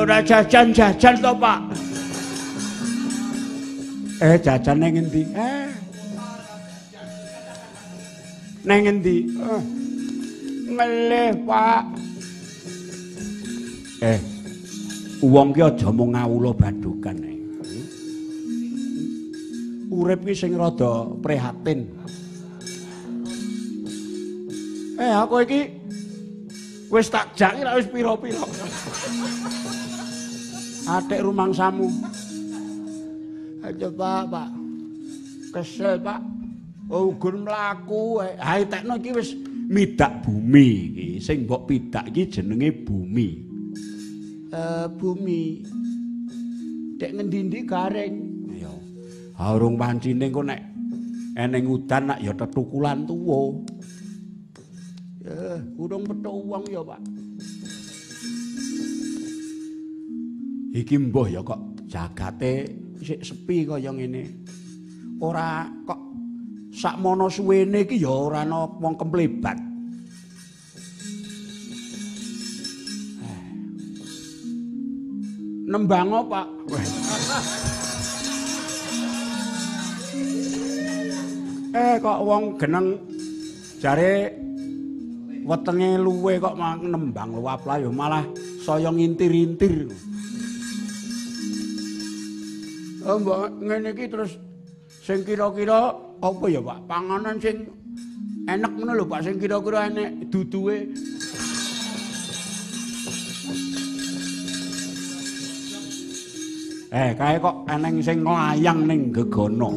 Ora jajan-jajan to, Pak. Jajan nang endi? Nang endi? Ngelih, Pak. Wong ki aja mung ngawula badukan. Urip ki sing rada prihatin. Aku iki wis tak jak iki wis pira-pira. Atik rumangsamu. Aja, Pak, Pak. Kesel, Pak. Ugun mlaku. Ha tekno iki wis midak bumi iki. Sing mbok pidak iki jenenge bumi. Bumi. Dek ngendi-endi garing. Iya. Ha urung pancine engko nek eneng udan nak ya tetukulan tuwa. Urung petuk wong ya, Pak. Iki mbuh ya kok jagate sik sepi kaya ngene. Ora kok sakmono suwene iki ya ora ana wong kemplebat. Nembang Pak. Kok wong geneng jare wetenge luwe kok nembang luap lah ya malah saya ngintir-intir. Oh, mbok ngene iki terus sing kira-kira apa ya, Pak? Panganan sing enek ngono lho, Pak, sing kira-kira enek duduhe. Kae kok eneng sing nglayang ning gegana.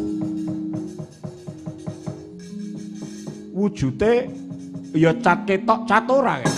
Wujute ya cat ketok cat ora kae.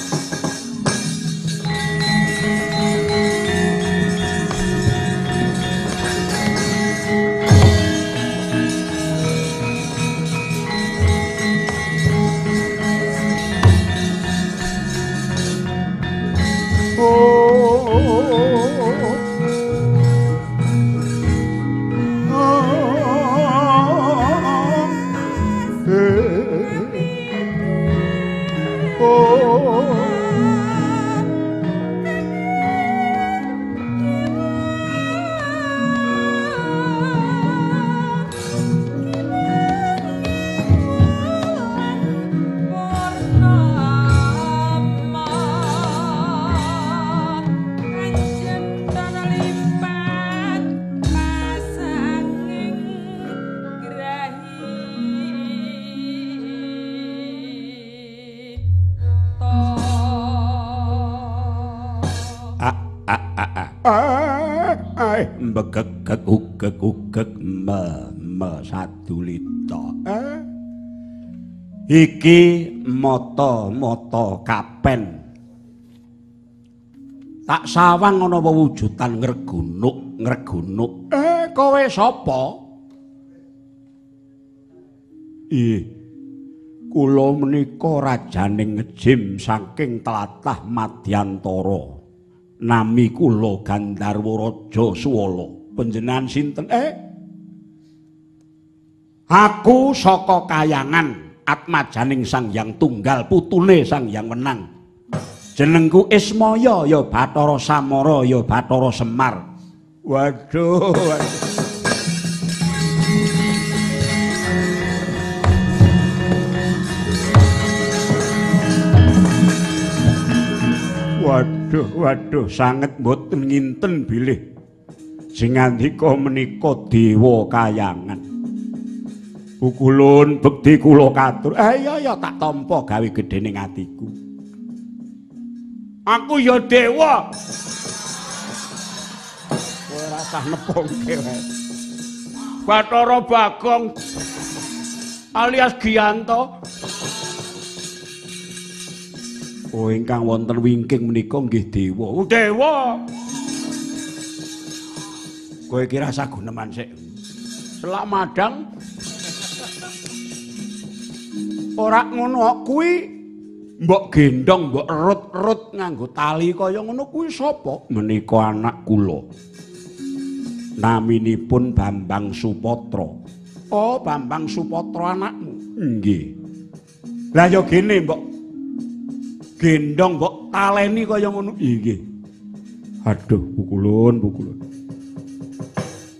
Begegeg me me sadulita. Iki mata-mata kapen. Tak sawang ana wewujudan ngregunuk ngregunuk. Kowe sapa? Ih, kula menika rajaning ngejim saking tlatah Madyantara. Nami kula Gandharwa Raja Suwala. Panjenengan sinten? Aku saka kayangan atmajaning Sang Hyang Tunggal putune Sang Hyang Wenang. Jenengku Ismaya ya Bathara Samara ya Bathara Semar. Waduh, waduh. Waduh, waduh, sanget mboten nginten bilih sing ngandika menika dewa kayangan. Pukulun bekti kula katur. Iya ya tak tampa gawe gedhe ning atiku. Aku ya dewa. Kowe ora usah nepungke wae. Bathara Bagong alias Giyanto. Oh, ingkang wonten wingking menika nggih dewa. Oh, dewa. Kowe iki rasa guneman sik. Selak madang. Ora ngono kuwi mbok gendong, mbok erut-erut nganggo tali kaya ngono kuwi sapa? Menika anak kula. Naminipun Bambang Supatra. Oh, Bambang Supatra anakmu. Nggih. Lah ya gene mbok gendong mbok taleni kaya ngono. Nggih. Aduh, pukulun, pukulun.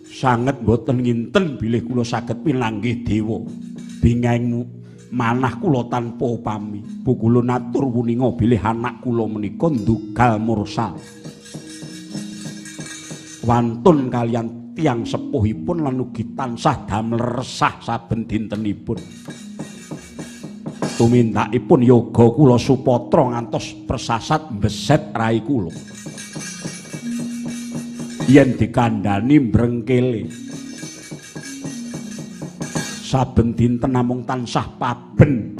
Sanget mboten nginten bilih kula saged pinanggih dewa. Bingahing manah kula tanpa upami. Pukulun atur wuninga bilih anak kula menika ndugal mursal. Wantun kaliyan tiyang sepuhipun lan ugi tansah damel resah saben dintenipun. Tumindakipun yoga kula supatra ngantos persasat mbeset rai kula. Yen dikandhani mbrengkele. Saben dinten namung tansah paben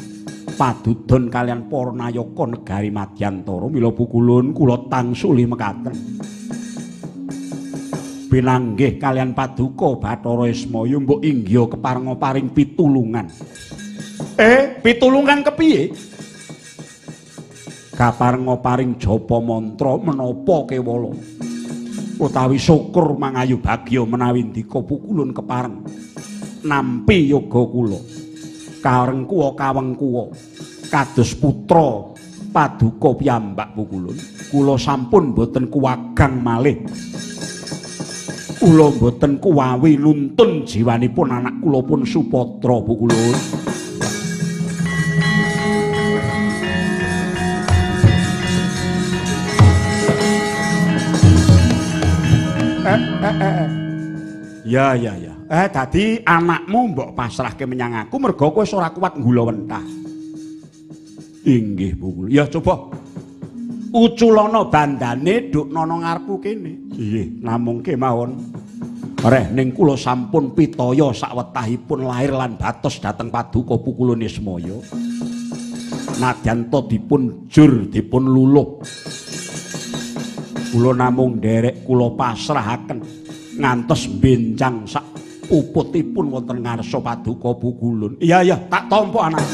padudon kaliyan para nayaka negari Madyantara. Mila pukulun kula tangsuli mekaten. Pinanggih kaliyan paduka Bathara Ismaya mbok inggih keparenga paring pitulungan. Pitulungan kepiye? Kaparenga paring japa mantra menapa kewala. Utawi syukur mangayu bagya menawi ndika pukulun kepareng nampi yoga kula. Kareng kuwa kaweng kuwa kados putra paduka piyambak pukulun. Kula sampun boten kuwagang malih. Kula boten kuwawi nuntun jiwanipun anak kula pun Supatra pukulun. Ya ya ya. Dadi anakmu mbok pasrahke menyang aku merga kowe wis ora kuat nggulawentah. Inggih pukulun. Ya coba uculana bandane duknana ngarepku kene. Nggih, namung kemawon. Reh ning kula sampun pitaya sawetahipun lair lan batos dhateng paduka pukulun Ismaya. Nadyan ta dipun jur dipun luluh. Kula namung nderek kula pasrahaken ngantos benjang sak puputipun wonten ngarsa paduka pukulun. Iya iya, tak tampa anak.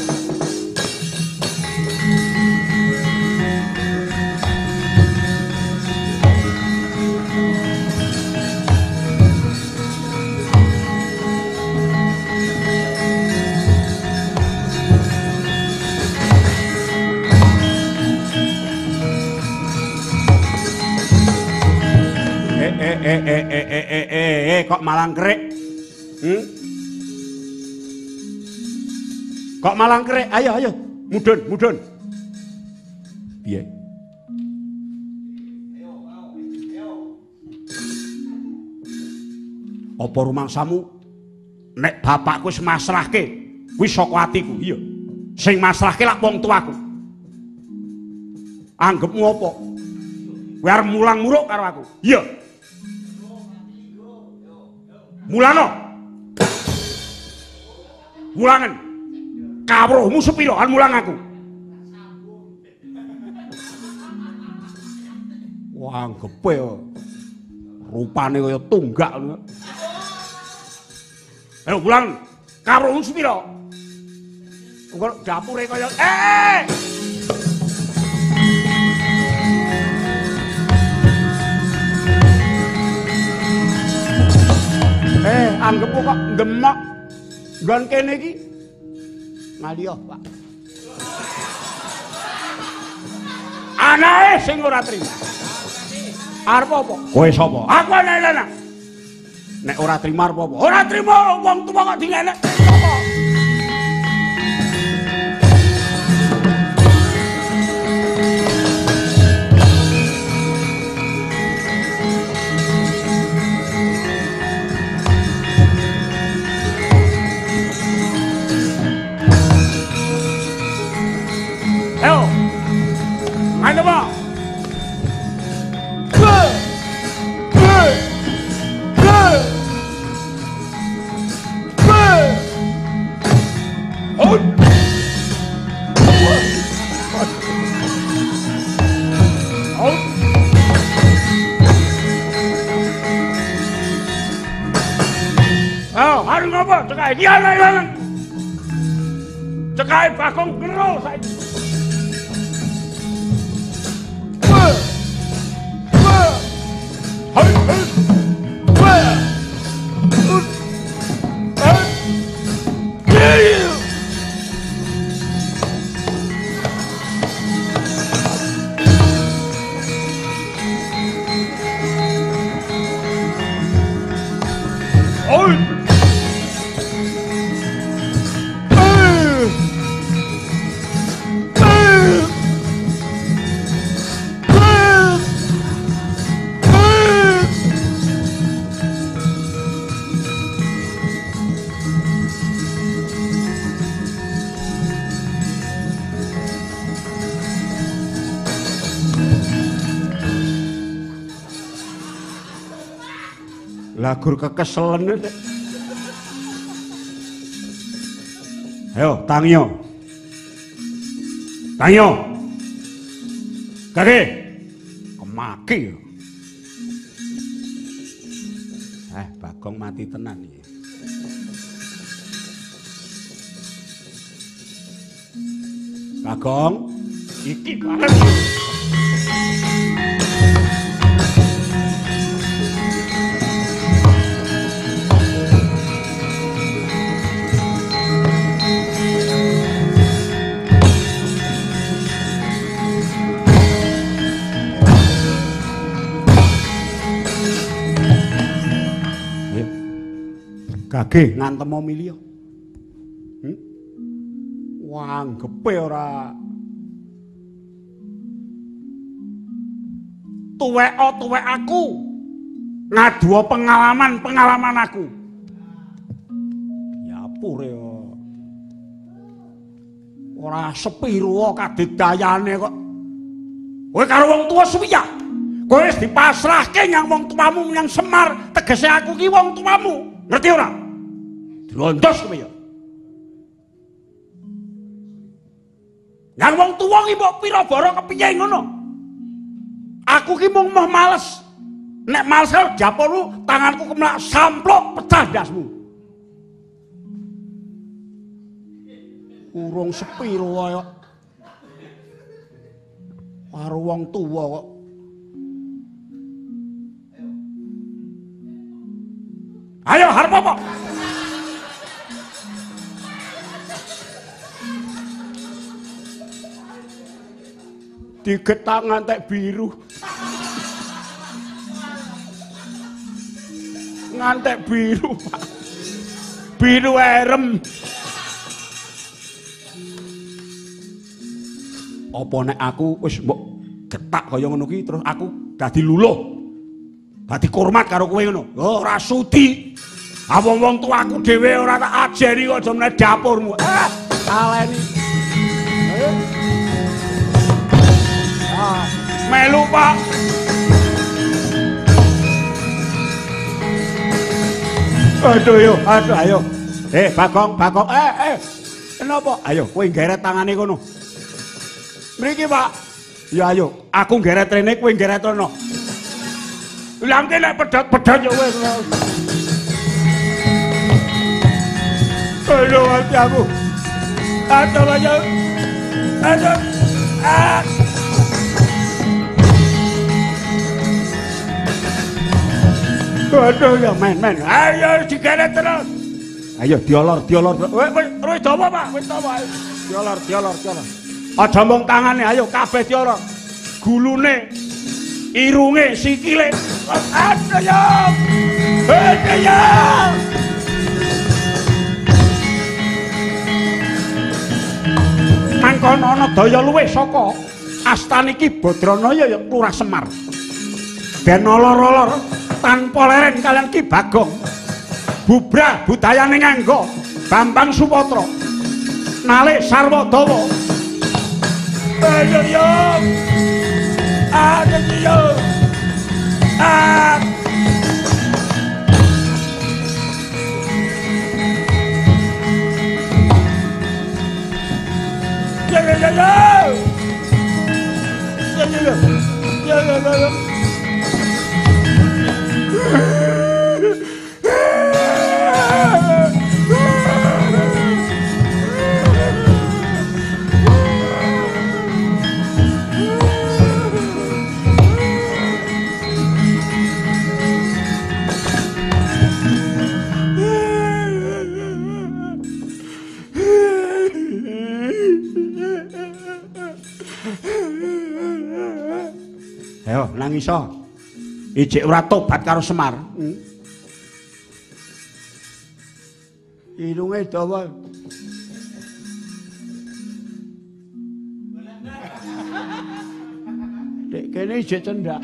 Kok malang kerik? Kok malang kerik? Ayo ayo, mudhun, mudhun. Piye? Apa rumangsamu nek bapakku wis masrahke kuwi saka atiku? Iya. Sing masrahke lak wong tuaku. Anggepmu apa? Kowe arep mulang muruk karo aku? Iya. Mulano. Mulangen. Kawruhmu sepiro an mulang aku? Wah, anggepe rupane kaya tunggak. Ayo mulang. Kawruhmu sepiro? Engko dapure kaya anggepku kok gemok nggon kene iki. Ngaliyo, Pak. Anake sing ora trima. Arep apa? Kowe sapa? Aku anake lanang. Nek ora trima arep apa? Ora trima wong tuwa kok dilenek apa? Iki ana ilangan. Cekae Bagong kero saiki. Lah gur kekeselen. Ayo tangiyo. Tangiyo. Kake. Kemaki. Bagong mati tenan iki. Bagong iki bareng. Gage ngantemo milih. Wanggepe ora tuwek tuwek aku. Ngaduwa pengalaman-pengalaman aku. Ya pure ora sepiro kadidayane kok. Kowe karo wong tuwa suwi ya. Kowe wis dipasrahke nyang wong tuamu menyang Semar, tegese aku ki wong tuamu. Ngerti ora? Dilontos kowe ya. Yang wong tuwa ki mbok pira bara kepiye ngono. Aku ki mung moh males. Nek males karo dapurmu, tanganku kemlak samplok pecah ndasmu. Urung sepiro wae kok. Karo wong tuwa kok. Ayo harap apa? Digetak ngantek biru. Ngantek biru, Pak. Biru erem. Apa nek aku wis mbok getak kaya ngono ki terus aku dadi luluh. Dadi kurmat karo kowe ngono. Oh, ora sudi. Ah wong-wong tuaku dhewe ora tak ajeni kok aja meneh dapurmu. Ah, taleni. Ayo. Ah, melu, Pak. Aduh yo, aduh ayo. Bagong, Bagong. Kenapa? Ayo kowe nggeret tangane kono. Mriki, Pak. Ya ayo, aku nggeret rene, kowe nggeret rono. Lha engke nek pedhot-pedhot ya wis. Aduh, mati aku. Aduh, ayo. Aduh. Ah. Aduh, ya main-main. Ayo digeret terus. Ayo diolor, diolor. Wis wis dawa, Pak. Wis dawa. Diolor, diolor, diolor. Aja mung tangane, ayo kabeh diolor. Gulune, irunge, sikile. Aduh ya. Aduh ya. Mangkono ana daya luwih saka astane Ki Badranaya ya Lurah Semar. Den olor-olor tanpa leren kalian Ki Bagong. Bubrah budayane nganggo Bambang Supatra. Nalik sarwa dawa. Ayo yo. Ayo yo. Ah. Yo yo yo yo. Yo yo yo. Yo yo yo. Ayo nangis iso. Ijik ora tobat karo Semar. Irunge dawa. Dek kene ijik cendak.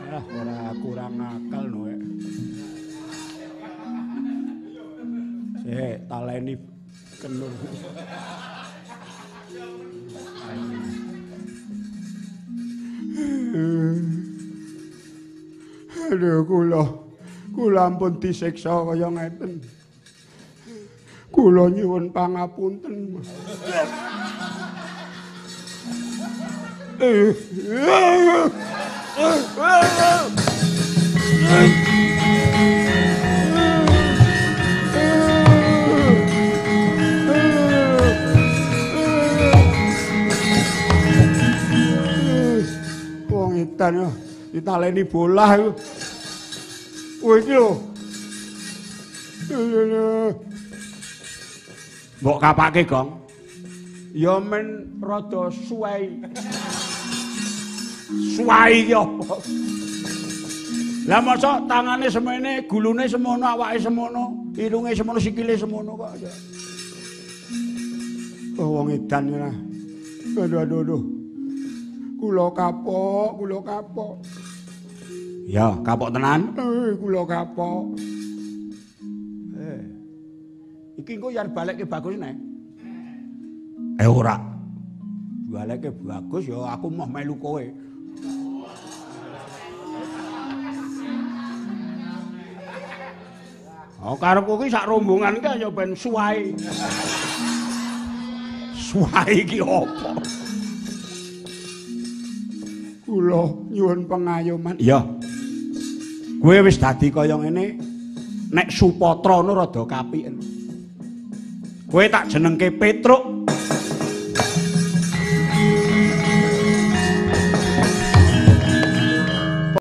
Ah, ora kurang akal no. Sik, taleni kenur. Aduh kula, kula ampun disiksa kaya ngeten. Kula nyuwun pangapunten. Wong edan yo ditaleni bolah iku. Kowe iki lho. Mbok kapake, Gong. Ya men rada suwai. Suwai iki apa? Lah mosok tangane semene, gulune semono, awake semono, irunge semono, sikile semono kok ya. Oh wong edan ora. Aduh aduh aduh. Kula kapok, kula kapok. Ya, kapok tenan. Kula kapok. Iki engko yen balekke bagus neh. Ora. Balekke bagus ya aku moh melu kowe. Oh karepku ki sak rombongan ki ya ben suwai. Suwai ki apa? Kula nyuwun pengayoman. Iya. Kowe wis dadi kaya ngene, nek Supatra ngono rada kapiken. Kowe tak jenengke Petruk.